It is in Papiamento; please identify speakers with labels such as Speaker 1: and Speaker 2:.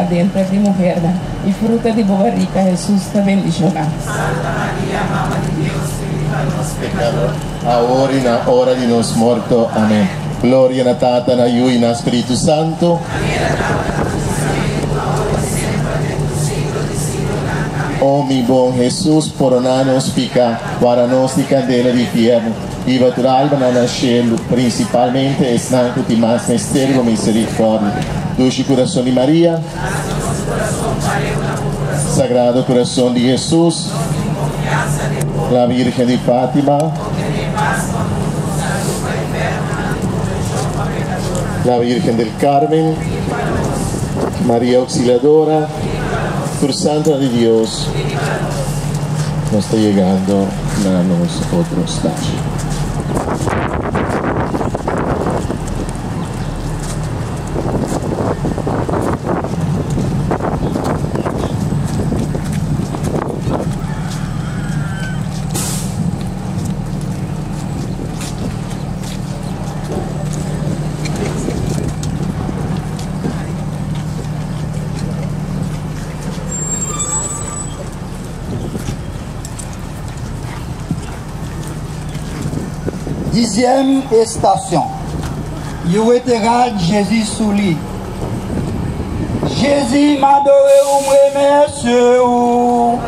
Speaker 1: denter di muhernan, i fruta di bo barika, Hesus, ta bendishoná.
Speaker 2: Santa Maria, Mama di Dios, pidi pa nos
Speaker 3: pekador, awor i na ora di nos morto. Amèn. Gloria na Tata, na Yu i na Spiritu Santu. O mi bon Hesus, pordona nos pika, warda nos di kandela di fièrnu, hiba tur almanan na shelu, prinsipalmente esnan ku tin mas mester di bo miserikòrdia. Dushi Kurason di Maria. Sagrado Kurason di Hesus. La Virgen di Fátima. La Virgen del Carmen. Maria Auxiliadora. Tur santonan di Dios. Nos ta yegando na nos otro station.
Speaker 4: Dizyèm estasyon, Yo wete rad Jezi sou li. Jezi m adore ou m remèsye ou.